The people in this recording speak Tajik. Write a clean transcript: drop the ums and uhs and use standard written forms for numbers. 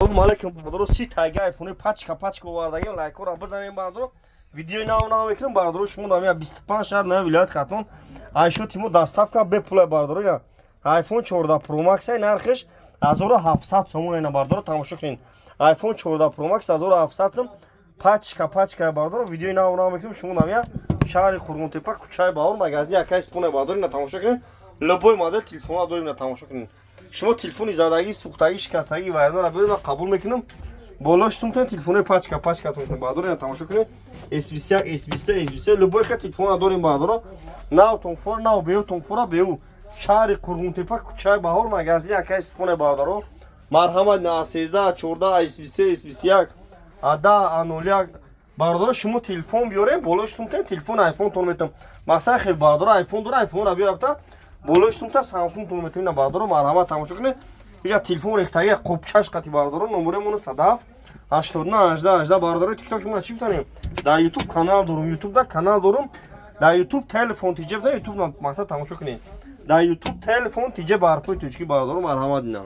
Салом алейкум, бародаро. 30 тайга айфони пачка пачка овардагим. Лайкора бизанем, бародаро. Видеои нав нав мекунем, бародаро. Шумо намия 25 шаҳр, нав вилоят Хатлон айшоти мо доставка бепула, бародаро. Я iPhone 14 Pro Max ай, нархиш 1700 сомон ина, бародаро, тамошо кунед. iPhone 14 Pro Max 1700 сом, пачка пачка, бародаро. Видеои нав нав мекунем. Шумо намия шаҳри Қурғонтепа, кӯчаи Баҳор, магазини акай Сипоне, бародаро. Ина тамошо кунед, любой модел телефонҳо дорем, ина тамошо кунед. Шумо телефони задагӣ, сӯхтагӣ, шикастагӣ, вайронро биёред, ман қабул мекунам. Болош сумтан телефони пачка пачкатон мекунам, бародаро. Ина тамошо кунед, S21, S23, S23, любой ха телефонро дорем, бародаро. Нав тонфора, нав беу, тонфора беу. Шаҳри Қурғонтепа, кӯчаи Баҳор, магазини акай Сипоне, бародаро. Марҳамат. На 13, 14, S23, S21, А10, А01, бародаро. Шумо телефон биёрем, болош сумтан телефон айфон тон метам. Масалан, хел бародаро айфон дора, айфонро биёрабта, болои сумта Самсунг тон метавонед, бародаро. Марҳамат, тамошо кунед. Ия телефон рехтаги, қопчаш қати, бародаро. Номеремону 107 89 18 18, бародаро. Тикток шумо чӣ битанем? Дар Ютуб канал дорум, Ютубда канал дорум, дар Ютуб Телефон Тиҷа битан. Ютуб мақсад тамошо кунед, дар Ютуб Телефон Тиҷа ба ҳарфҳои тоҷикӣ, бародаро. Марҳамат, ина.